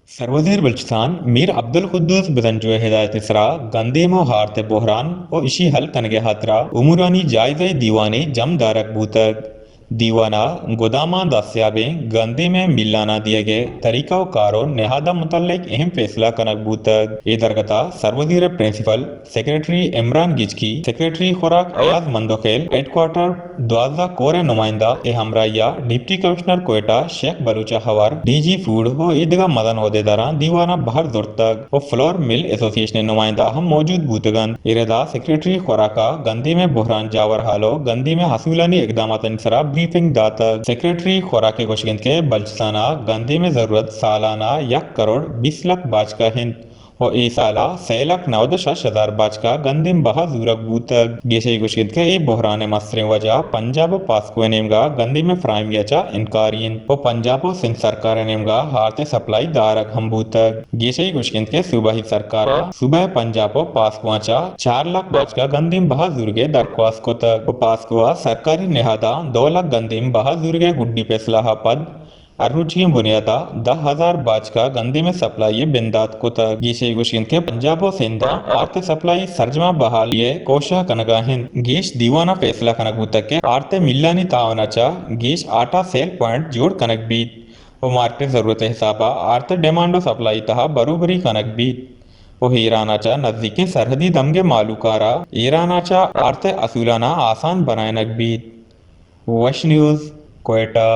سروزیر بلوچستان میر عبدالقدوس بزنجو ءِ ہدایت ءِ سرا گندیم ءُ آرت ءِ بحران ءُ ایشی حل کنگ ءِ ہاترا امورانی جائزہ ءِ دیوانے جم دارگ بوتگ۔ دیوان ءَ گداماں دستیابیں گندیم ءِ ملاناں دیگ ءِ طریقہ ءُ کار ءُ نہاداں متعلق اہم فیصلہ کنگ بوتگ۔ اے درگت ءَ سروزیر ءِ پرنسپل سیکرٹری عمران گچکی، سیکرٹری خوراک ایاز مندوخیل، ہیڈ کوارٹر دوازدہ کور ءِ نمائندہ ءِ ہمراہی ءَ ڈپٹی کمشنر کوئٹہ شیخ بلوچ ءَ ہوار ڈی جی فوڈ ءُ ایدگہ مزن عہدیداراں دیوان ءَ بہر زرتگ ءُ فلور مل ایسوسی ایشن ءِ نمائندہ ہم موجود بوتگ انت۔ اے ردا سیکرٹری خوراک ءَ گندیم ءِ بحران جاور حال ءُ گندیم ءِ حصولانی اقداماتانی سرا بریفنگ داتگ۔ سیکرٹری خوراک ءِ گوشگ انت کہ بلوچستان ءَ گندیم ءِ ضرورت سالانہ یک کروڑ بیست لکھ باچکا انت ءُ اے سال ءَ سئے لکھ نود ءُ شش ہزار باچکا گندیم بہا زورگ بوتگ۔ گیشئی گوشگ انت کہ اے بحران ءِ مستریں وجہ پنجاب ءُ پاسکو ءِ نیمگا گندیم ءِ فراہمی ءَ چہ انکاری انت ءُ پنجاب ءُ سندھ سرکار ءِ نیمگا آرت ءِ سپلائی دارگ ہم بوتگ۔ گیشئی گوشگ انت کہ صوبائی سرکار ءَ صوبہ پنجاب ءُ پاسکو ءَ چہ چار لکھ باچکا گندیم بہا زورگ ءِ درخواست کتگ ءُ پاسکو ءَ سرکاری نہاداں دو لکھ گندیم بہا زورگ ءِ گڈی فیصلہ ءَ پد ہر روچی بنیاد ءَ دہ ہزار باچکا گندیم ءِ سپلائی ءِ بندات کتگ۔ گیشئی گوشگ انت کہ پنجاب ءُ سندھ ءَ آرت ءِ سپلائی سرجما بحالی ءِ کوشاں کنگ ءَ انت۔ گیش دیوان ءَ فیصلہ کنگ بوتگ کہ آرت ءِ ملانی تعاون ءَ چہ گیش آٹا سیل پوائنٹ جوڑ کنگ بیت ءُ مارکیٹ ءِ ضرورت ءِ حساب ءَ آرت ءِ ڈیمانڈ ءُ سپلائی تہا بروبری کنگ بیت ءُ ایران ءَ چہ نزیکیں سرحدی دمگ ءِ مالوکاں را ایران ءَ چہ آرت ءِ حصولاں آسان بنائینگ بیت۔ وش نیوز، کوئٹہ۔